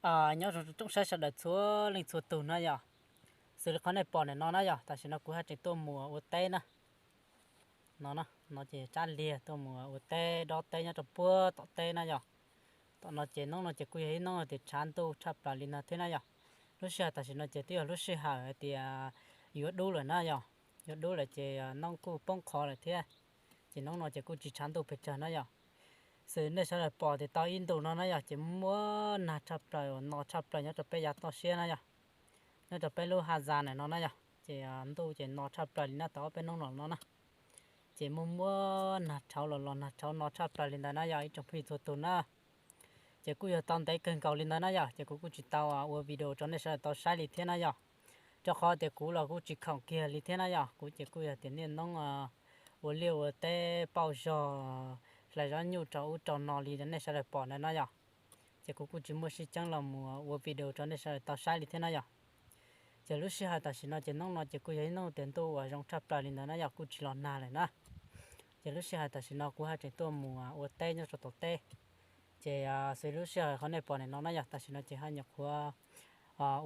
Nyob zoo tsoom saib sawv daws txhua leej txhua tus na yom. Xws li qhov nej pom ntawm no na yom, tam sim no kuv haj tseem tuaj mus ua teb na. No, no ces tsab liag tuaj mus ua teb dob teb nyob rau puag tom teb na yom. Tom no ces hnub no ces kuj yog ib hnub tias tshav ntuj tshaj plaws li ntawd thiab na yom. Lub sij hawm tam sim no ces twb yog lub sij hawm hais tias yuav dub lawm na yom. Yuav dub lawm ces hnub kuj poob qho lawm thiab. Ces hnub no ces kuj tsis tshav ntuj pes tsawg na yom. Xws nej sawv daws pom tias tau ib ntus no na yom, ces muaj nag tshaj plaws uas no tshaj plaws nyob rau peb yav toj siab na yom. Nyob rau peb lub ha zas ntawm no na yom, ces ntuj ces no tshaj plaws li na tau ob peb hnub no no na. Ces muaj muaj nag tshauv los los nag tshauv no tshaj plaws li ntawd na yom ib tsoom phooj ywg txhua tus na. Ces kuj yog tau ntev kawg nkaus li ntawd na yom, ces kuv kuj tsis tau ua video rau nej sawv daws tau saib li thiab na yom. Rau qhov tias kuv los kuj tsis khoom kiag li thiab na yom, kuv ces kuj yog tias niaj hnub ua liaj ua teb pauj zog, hlais zaub nyuj rau ub rau no li nej sawv daws pom ntawd na yom. Ces kuv kuj tsis muaj sib ceeb los mus ua video rau nej sawv daws tau saib li thiab na yom. Ces lub sij hawm tam sim no ces hnub no ces kuj yog ib hnub tias ntuj uas zoo tshaj plaws li ntawd na yom, kuj tsis los nag lawm na. Ces lub sij hawm tam sim no kuv haj tseem tuaj mus ua teb nyob rau tom teb. Ces xws lub sij hawm qhov nej pom ntawm no na yom, tam sim no ces haj nyuam qhuav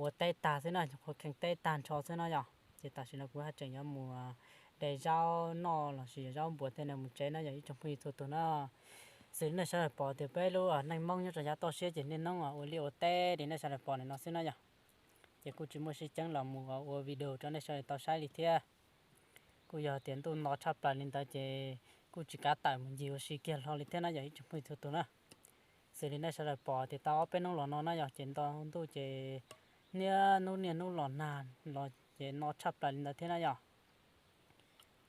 ua teb tag xwb na, nyuam qhuav kheej teb tag nrho xwb na yom. Ces tam sim no kuv haj tseem yuav mus de zaub noj lossis zaub npua tej no mus tsev na yom ib tsoom phooj ywg txhua tus na. Xws li nej sawv daws pom tias peb lub neej Hmoob nyob rau yav toj siab ces niaj hnub ua liaj ua teb li nej sawv daws pom ntawm no xwb na yom. Ces kuj tsis muaj sib ceeb los mus ua video rau nej sawv daws tau saib li thiab. Kuj yog tias ntuj no tshaj plaws li ntawd ces kuj tsis kav tawm mus ncig ua si kiag hlo li thiab na yom ib tsoom phooj ywg txhua tus na. Xws li nej sawv daws pom tias tau ob peb hnub los no na yom, ces nto ntuj ces niaj hnub niaj hnub los nag los ces no tshaj plaws li ntawd thiab na yom.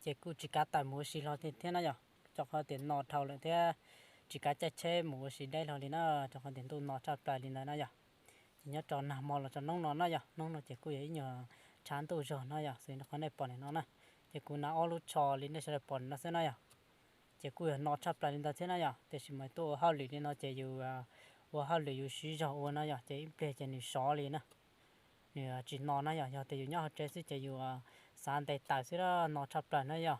Ces kuj tsis kav tawm mus ua si hlo thiab na yom, rau qhov tias no dhau lawm thiab tsis kav caij tsheb mus ua si deb hlo li na, rau qhov tias ntuj no tshaj plaws li ntawd na yom. Ces nyob rau nag hmo los rau hnub no na yom, hnub no ces kuj yog ib nyuag tshav ntuj zog na yom, xws li qhov nej pom ntawm no na. Ces kuv hnav ob lub tsho li nej sawv daws pom ntawm no xwb na yom. Ces kuj yog no tshaj plaws li ntawd thiab na yom, tiam sis mas tuaj ua hauj lwm li no ces yus ua hauj lwm yus siv zog ua no yom, ces ib pliag ces nws sov li na. Nws tsis no na yom, yog tias yus nyob hauv tsev xwb ces yus xav ntes taws xwb no tshaj plaws na yom.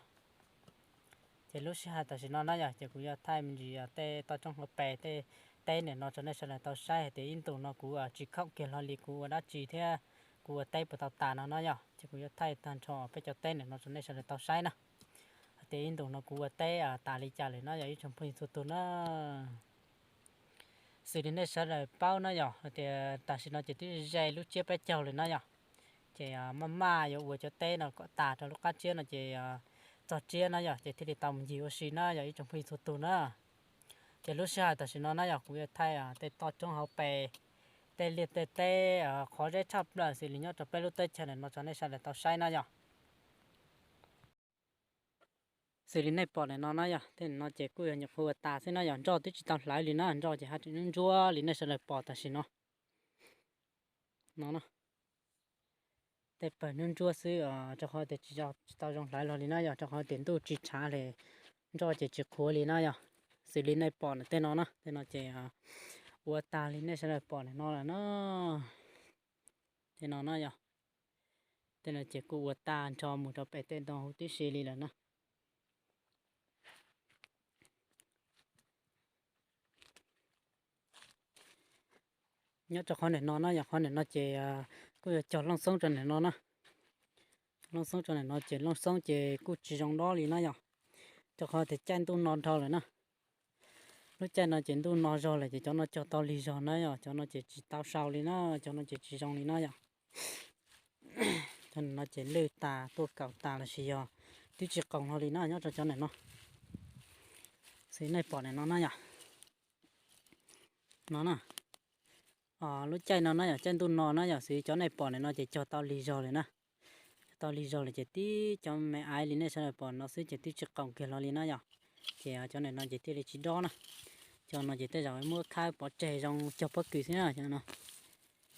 Ces lub sij hawm tam sim no na yom, ces kuv yuav thaij me ntsis tej toj roob hauv pes tej teb ntawm no rau nej sawv daws tau saib hais tias ib ntus no kuv tsis khoom kiag hlo li kuv ua dab tsi thiab kuv ua teb puas tau tas no na yom. Ces kuv yuav thaij tag nrho peb cov teb ntawm no rau nej sawv daws tau saib na, hais tias ib ntus no kuv ua teb tas li cas lawm no yom ib tsoom phooj ywg txhua tus na. Xws li nej sawv daws paub na yom, hais tias tam sim no ces twb ze lub tsiab peb caug lawm na yom. Ces maj maj yuav ua cov teb no kom tas rau lub qab tsiab no ces txog tsiab na yom, ces thiaj li tau mus ncig ua si na yom ib tsoom phooj ywg txhua tus na. Ces lub sij hawm tam sim no na yom, kuv yuav thaij tej toj roob hauv pes, tej liaj tej teb qhov zeb tshaj plaws xws li nyob rau peb lub teb chaws ntawm no rau nej sawv daws tau saib na yom. Xws li nej pom ntawm no na yom, tej no ces kuj yog nyuam qhuav ua tas xwb na yom, nroj twb tsis tau hlawv li na, nroj ces haj tseem ntsuab li nej sawv daws pom tam sim no. No, tej pawg ntsuab ntsuab xwb, rau qhov tias tsis tau zoo hlawv los li na yom, rau qhov tias ntuj tsis tshav li, nroj ces tsis qhuav li na yom. Xws li nej pom ntawm tej no na, tej no ces ua tas li nej sawv daws pom ntawm no lawm na. Tej no na yom, tej no ces kuj ua tag nrho mus rau pem tej ntoo huv tib si li lawm na. Nyob rau qhov ntawm no na yom, qhov ntawm no ces kuj yuav cog looj xoob rau ntawm no na. Looj xoob rau ntawm no ces looj xoob ces kuj tsis zoo dob li na yom, rau qhov tias caij ntuj no dhau lawm na. Lub caij no ces ntuj no zog lawm ces cov no cog tau lig zog na yom, cov no ces tsis tau sau li na, cov no ces tsis zoo li na yom. Cov ntawm no ces lwj tas tuaj kaum tas lossis yog twb tsis qoos hlo li na nyob rau cov ntawm no. Xws nej pom ntawm no na yom. No na, lub caij no na yom, caij ntuj no na yom, xws cov nej pom ntawm no ces cog tau lig zog lawm na. Cog tau lig zog lawm ces tib cov me aiv li nej sawv daws pom no xwb ces twb tsis qoos kiag hlo li na yom. Ces cov ntawm no ces thiaj li tsis dob na. Cov no ces tej zaum muab khawb pov tseg zoo cog pob kws xwb na cov no.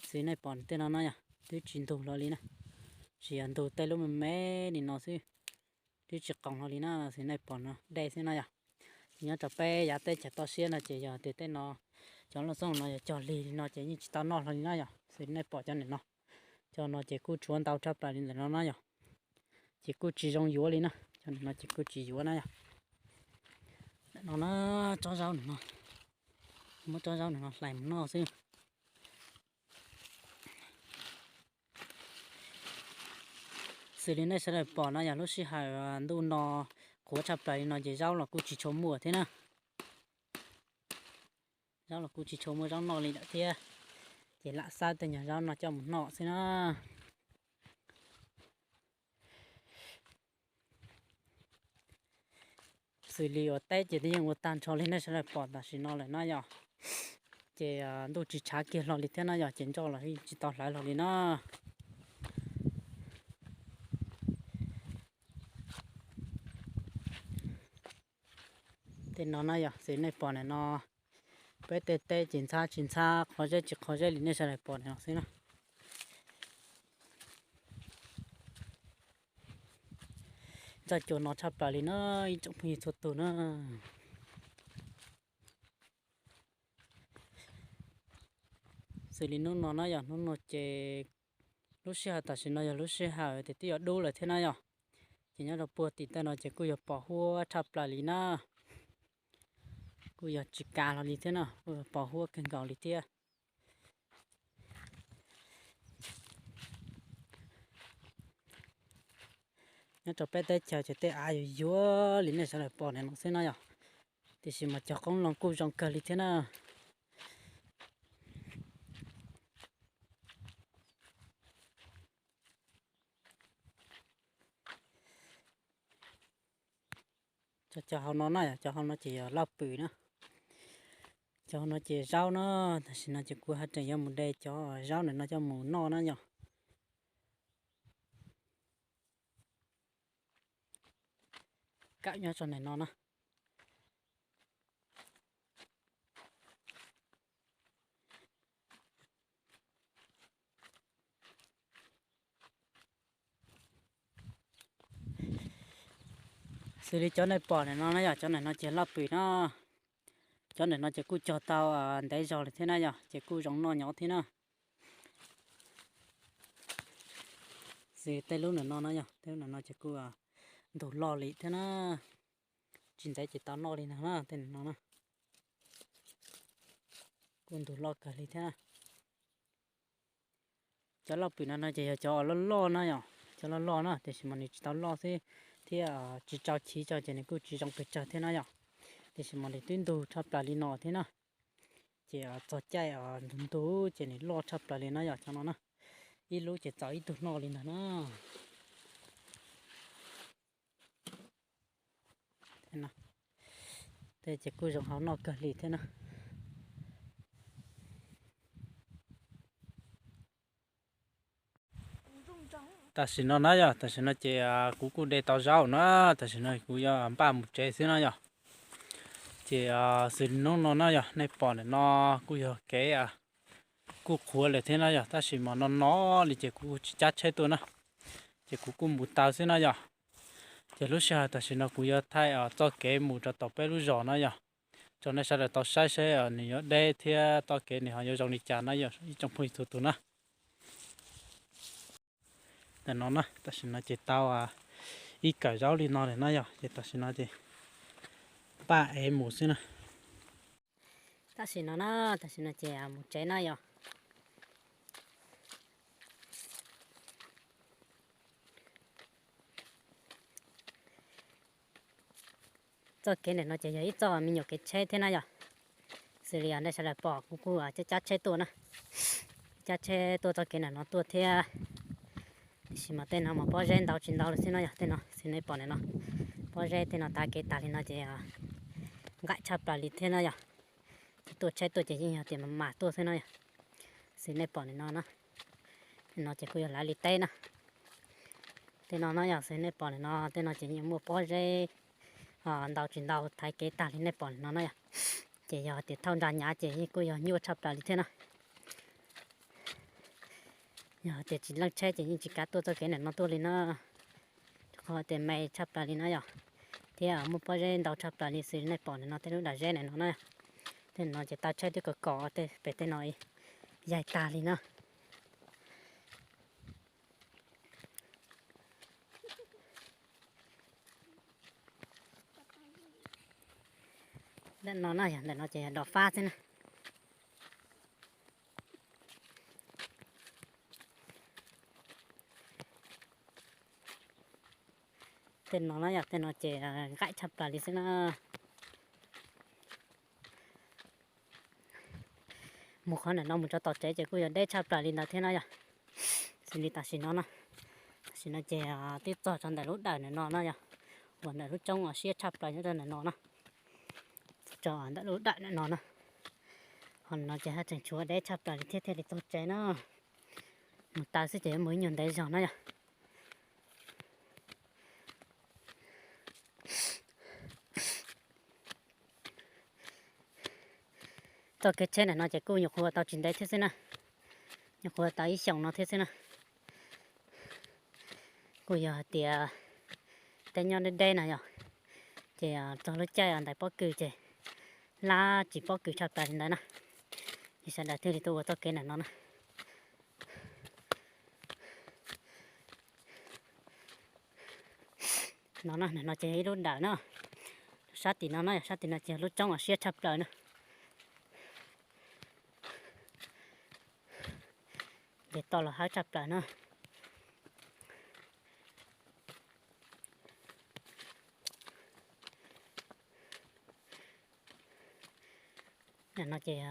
Xws nej pom tej no na yom, twb tsis ntug hlo li na. Tsis yog ntug tej lub me me li no xwb, twb tsis qoos hlo li na, xws nej pom no dej xwb na yom. Ces nyob rau peb yav teb chaws toj siab no ces yog tias tej no, cov looj xoob no yog cog lig li no ces yeej tsis tau noj hlo li na yom. Xws nej pom cov ntawm no, cov no ces kuj tshuav ntau tshaj plaws li ntawm no na yom. Ces kuj tsis zoo yuav li na, cov ntawm no ces kuj tsis yuav na yom. Ntawm no na, tsob zaub ntawm no, muab tsob zaub ntawm no hlais mus noj xwb. Xws li nej sawv daws pom no yog lub sij hawm ntuj no qhuav tshaj plaws li no ces zaub los kuj tsis tshua muaj thiab na. Zaub los kuj tsis tshua muaj zaub noj li lawm thiab, ces lam xawb tej nyuag zaub no coj mus noj xwb na. Xws li uas teb ces twb yeej ua tag nrho li nej sawv daws pom tam sim no lawm na yom. Ces ntuj tsis tshav kiag hlo li thiab na yom, ces nroj los tsis tau hlawv hlo li na. Tej no na yog xws nej pom ntawm no, peb tej teb ces ntxhab tsis ntxhab, qhov zeb tsis qhov zeb li nej sawv daws pom ntawm no xwb na. Ntxhab cua no tshaj plaws li na, ib tsoom phooj ywg txhua tus na. Xws li hnub no na yog hnub no ces lub sij hawm tam sim no yog lub sij hawm tias twb yuav dub lawm thiab na yom. Ces nyob rau puag tim tej no ces kuj yog pos huab tshaj plaws li na. Kuj yog tsis kav hlo li thiab na, kuj yog pos huab kawg nkaus li thiab. Nyob rau peb teb chaws ces tej av yuav yuav li nej sawv daws pom ntawm no xwb na yom. Tiam sis mas cov qoob loo kuj zoo kawg li thiab na. Cov hauv no na, cov hauv no ces yog lauj pwm na. Cov hauv no ces zaub na. Tam sim no ces kuv haj tseem yuav mus de cov zaub ntawm no coj mus noj na yom. Kawm nyob rau ntawm no na. Xws li cov nej pom ntawm no na yog cov ntawm no ces lauj pwm na. Cov ntawm no ces kuj cog tau ntev zog lawm thiab na yog, ces kuj zoo noj nyob thiab na. Xws tej lub ntawm no na yog tej lub ntawm no ces kuj ntug loj li thiab na. Tsis ntev ces tau noj li ntag na tej ntawm no na. Kuj ntug loj kawg li thiab. Cov lauj pwm no no ces yog cov loj loj na yom, cov loj loj na, tiam sis mas nws tsis tau loj xwb thiab tsis tsau chiv tso ces nws kuj tsis zoo pes tsawg thiab na yom. Tiam sis mas nws twb ntug tshaj plaws li no thiab na. Ces txog caij ntug ntug ces nws loj tshaj plaws li na yom cov no na. Ib lub ces txaus ib tug noj li ntag na. Tej ces kuj zoo hauv noj kawg li thiab na. Tam sim no na yog tam sim no ces kuv kuj de tau zaub na, tam sim no kuv yuav npaj mus tsev xwb na yog. Ces xws li hnub no na yog nej pom ntawm no kuj yog kev kuj qhuav lawm thiab na yog, tab sis mas no no li ces kuv tsis cab tsheb tuaj na, ces kuv kuj mus taw xwb na yog. Ces lub sij hawm tam sim no kuv yuav thaij txoj kev mus rau tom peb lub zos na yog, rau nej sawv daws tau saib seb nws yuav deb thiab txoj kev nws ho yuav zoo li cas na yog ib tsoom phooj ywg txhua tus na. Ntawm no na tam sim no ces tau ib kawm zaub li no lawm na yog, ces tam sim no ces npaj ev mus xwb na. Tam sim no na, tam sim no ces mus tsev na yog. Txoj kev ntawm no ces yog ib txoj me nyuam kev tsheb thiab na yog. Xws li nej sawv daws pom kuv kuj cab cab tsheb tuaj na, cab tsheb tuaj txoj kev ntawm no tuaj thiab. Tiam sis mas tej no mas pob zeb ntau tsis ntau li xwb no yog tej no xws nej pom ntawm no. Pob zeb tej no tav kev tag li no ces nqaim tshaj plaws li thiab na yog. Ces tuaj tsheb tuaj ces yeej yog tias mam mam tuaj xwb no yog. Xws nej pom ntawm no na, tej no ces kuj yog lawv li teb na. Tej no na yog xws nej pom ntawm no tej no ces yeej muaj pob zeb ntau tsis ntau thaiv kev tag li nej pom ntawm no na yog. Ces yog tias thauj nra nyav ces yeej kuj yog nyuaj tshaj plaws li thiab na. Yog tias tsis leej tsheb ces yeej tsis kav tuaj txoj kev ntawm no tuaj li na. Rau qhov tias me tshaj plaws li no yog, thiab muaj pob zeb ntau tshaj plaws li xws nej pom ntawm no tej lub dam zeb ntawm no na. Tej no ces taw tsheb twb kom kom tej pem tej no yaig tag li na. Ntawm no na yog ntawm no ces yog dov fab xwb na. Tej no na yog tej no ces nqaim tshaj plaws li xwb na. Mus qhov ntawm no mus txog tom tsev ces kuj yog deb tshaj plaws li ntawd thiab na yog. Xws li tam sim no na, tam sim no ces twb txog txog ntawm lub dawm ntawm no na yog, uas ntawm lub roob uas siab tshaj plaws nyob rau ntawm no na. Txog ntawm lub dawm ntawm no na, ho no ces haj tseem tshuav deb tshaj plaws li thiab thiaj li txog tsev na. Mus taw xwb ces yuav mus ib nyuag ntev zog na yog. Txoj kev tsheb ntawm no ces kuj nyuam qhuav tau tsis ntev thiab xwb na, nyuam qhuav tau ib xyoos no thiab xwb na. Kuj yog hais tias teb nyob deb deb na yog, ces txog lub caij ntais pob kws ces hlab tsis pob kws tshaj plaws li ntawd na, ces sawv daws thiaj li tuaj ua txoj kev ntawm no na. No na, no ces ib lub dawm na, sab tim no na, sab tim no ces lub roob uas siab tshaj plaws na. Ces toj los hawb tshaj plaws na. Ntawm no ces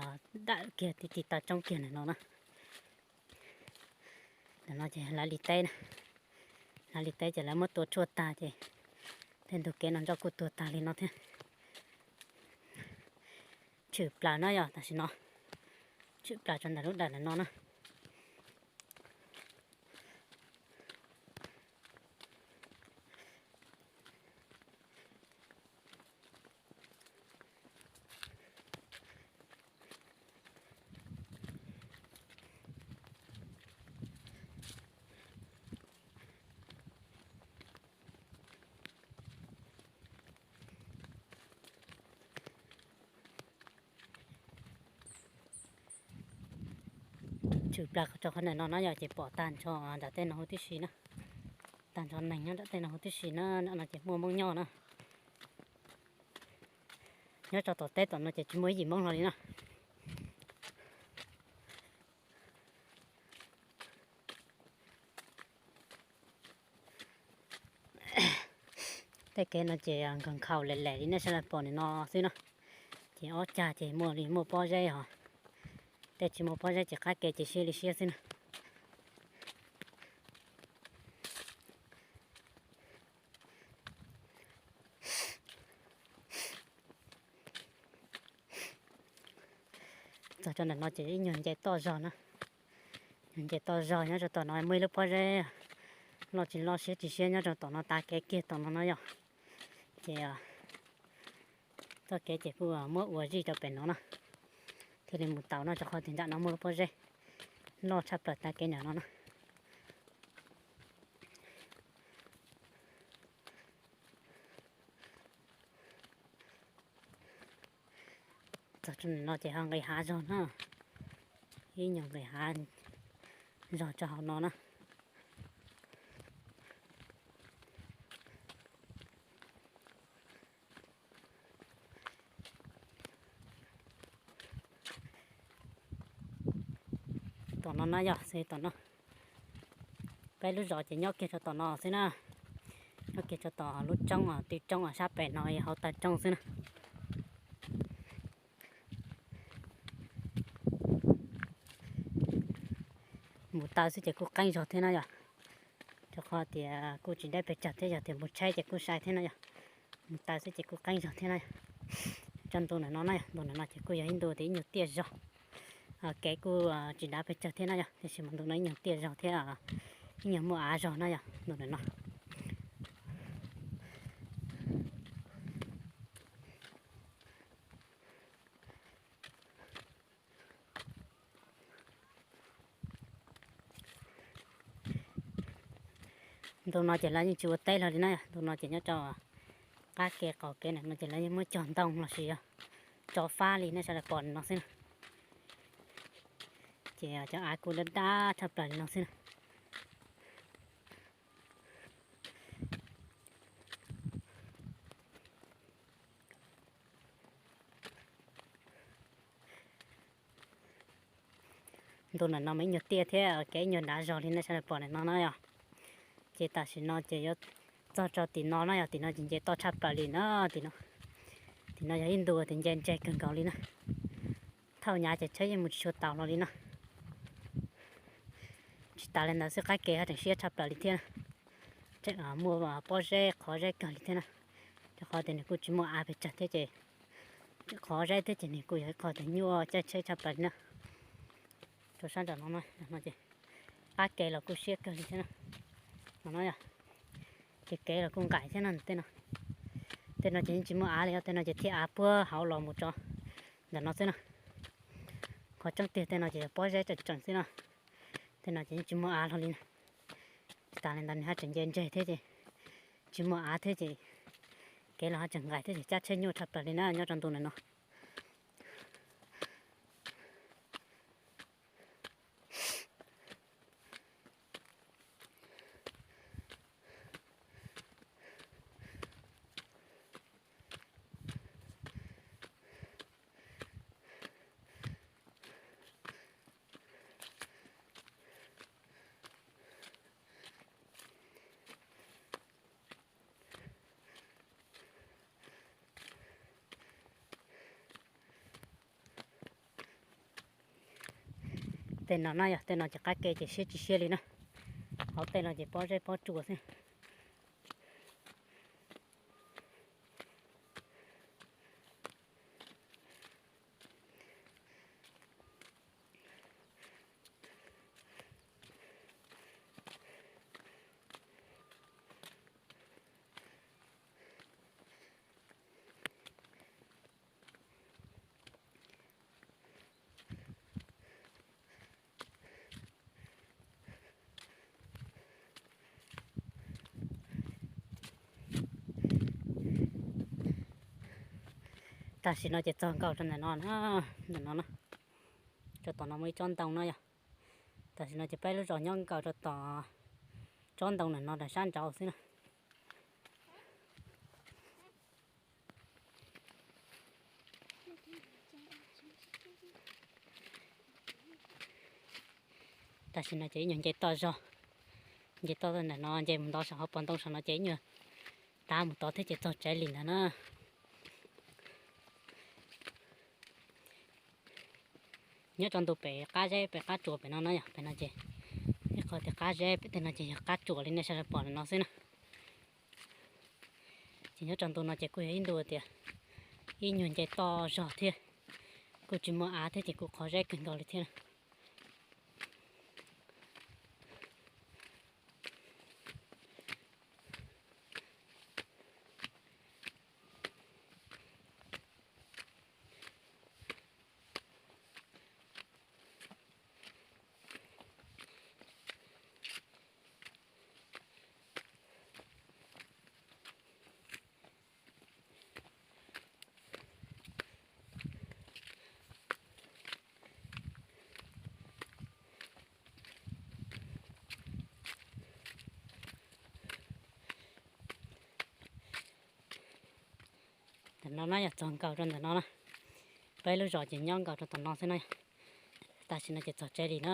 dawm kiag ti ti taw roob kiag ntawm no na. Ntawm no ces lawv li teb na, lawv li teb ces lawv muab tua tshuaj tag ces tej ntug kev no nroj kuj tuag tag li no thiab. Tshwm plaws na yog tam sim no, tshwm plaws rau ntawm lub dawm ntawm no na. Tshwm plaws rau qhov ntawm no na yog ces pom tag nrho nram tej no huv tib si na, tag nrho neeg nyob nram tej no huv tib si na, no ces muaj Hmoob nyob na. Nyob rau tom teb tom no ces tsis muaj ib yim Hmoob hlo li na. Tej kev no ces nkhaus nkhaus lem lem li nej sawv daws pom ntawm no xwb na. Ces ob cag ces muaj li muaj pob zeb os, tej tsis muaj pob zeb ces qab kev ces siab li siab xwb na. Txog rau ntawm no ces ib nyuag nce toj zog na, nyuag nce toj zog nyob rau tom no muaj ib lub pob zeb loj tsis loj siab tsis siab nyob rau tom no tav kev kiag tom no no yog. Ces txoj kev ces kuj muab ua zij rau pem no na, thiaj li mus tau no rau qhov tias nram no muaj lub pob zeb loj tshaj plaws tav kev nram no na. Txog rau no ces ho nqis hav zog na, ib nyuag nqis hav zog rau hauv no na. Tom no na yog xws tom no, peb lub zos ces nyob kiag rau tom no xwb na, nyob kiag rau tom lub roob tw roob sab pem no hauv taw roob xwb na. Mus taw xwb ces kuj qeeb zog thiab na yog, rau qhov tias kuj tsis deb pes tsawg thiab, yog tias mus tsheb ces kuj sai thiab na yog, mus taw xwb ces kuj qeeb zog thiab na yog. Tso ntu ntawm no na yog, ntu ntawm no ces kuj yog ib ntu tias ib nyuag tiaj zog, kev kuj tsis dav pes tsawg thiab na yog, tiam sis mas ntu no ib nyuag tiaj zog thiab ib nyuag muaj av zog na yog ntu ntawm no. Ntu no ces lawv yeej tsis ua teb hlo li na, ntu no ces nyob rau qab kev qaum kev ntawm no ces lawv yeej muab cog ntoo los sis yog tso fab li nej sawv daws pom no xwb na. Ces cov av kuj dab dab tshaj plaws li no xwb na. Ntu ntawm no mas ib nyuag tiaj thiab kev ib nyuag dav zog li nej sawv daws pom ntawm no na yog. Ces tam sim no ces yuav Txog rau tim no no yog tim no ces nce toj tshaj plaws li na. Tim no, tim no yog ib ntu uas nce ntseg kawg nkaus li na. Thaum nyav ces tsheb yeej mus tsis tshua taus hlo li na. Tsis tas li ntawd xwb qab ke ho tseem siab tshaj plaws li thiab. Tseem muaj pob zeb qhov zeb kawg li thiab na. Rau qhov tias nws kuj tsis muaj av pes tsawg thiab ces qhov zeb thiab ces nws kuj yog ib qho tias nyuaj caij tsheb tshaj plaws li na. Rau sab nram no no ces qab ke los kuj siab kawg li thiab na. No no yog ces kev los kuj nqaim thiab no tej no. Tej no ces yeej tsis muaj av li, tej no ces thiaj av puag hauv los mus tso ntawm no xwb na. Qhov tseeb tiag tej no ces yog pob zeb tseem tseem xwb na. Tej no ces yeej tsis muaj av hlo li na. Tsis tas li ntawd nws ho tseem nce ntseg thiab ces tsis muaj av thiab ces kev los ho tseem nqaim thiab ces cab tsheb nyuaj tshaj plaws li na nyob rau ntu ntawm no. Tej no na yog tej no ces qab ke ces siab tsis siab li na. Hauv tej no ces pob zeb pob tsuas xwb. Tam sim no ces txog nkaus rau ntawm no na, ntawm no na. Rau tom no muaj ib tsob ntoo no yog. Tam sim no ces peb lub zos nyob nkaus rau tom tsob ntoo ntawm no rau sab nraud xwb na. Tam sim no ces ib nyuag nce toj zog, nce toj ntawm no nce mus nto saum hauv paus ntoo saum no ces ib nyuag tav mus tod thiab ces txog tsev li ntawd na. Nyob rau ntu pem qab zeb pem qab tsuas pem no na yog pem no ces ib qho tias qab zeb pem tej no ces yog qab tsuas li nej saib pom no xwb na. Ces nyob rau ntu no ces kuj yog ib ntu tias ib nyuag nce toj zog thiab, kuj tsis muaj av thiab ces kuj qhov zeb kawg nkaus li thiab. Ntawm no na yog txog nkaus rau ntawm no na. Peb lub zos ces nyob nkaus rau tom no xwb na. Tam sim no ces txog tsev li na.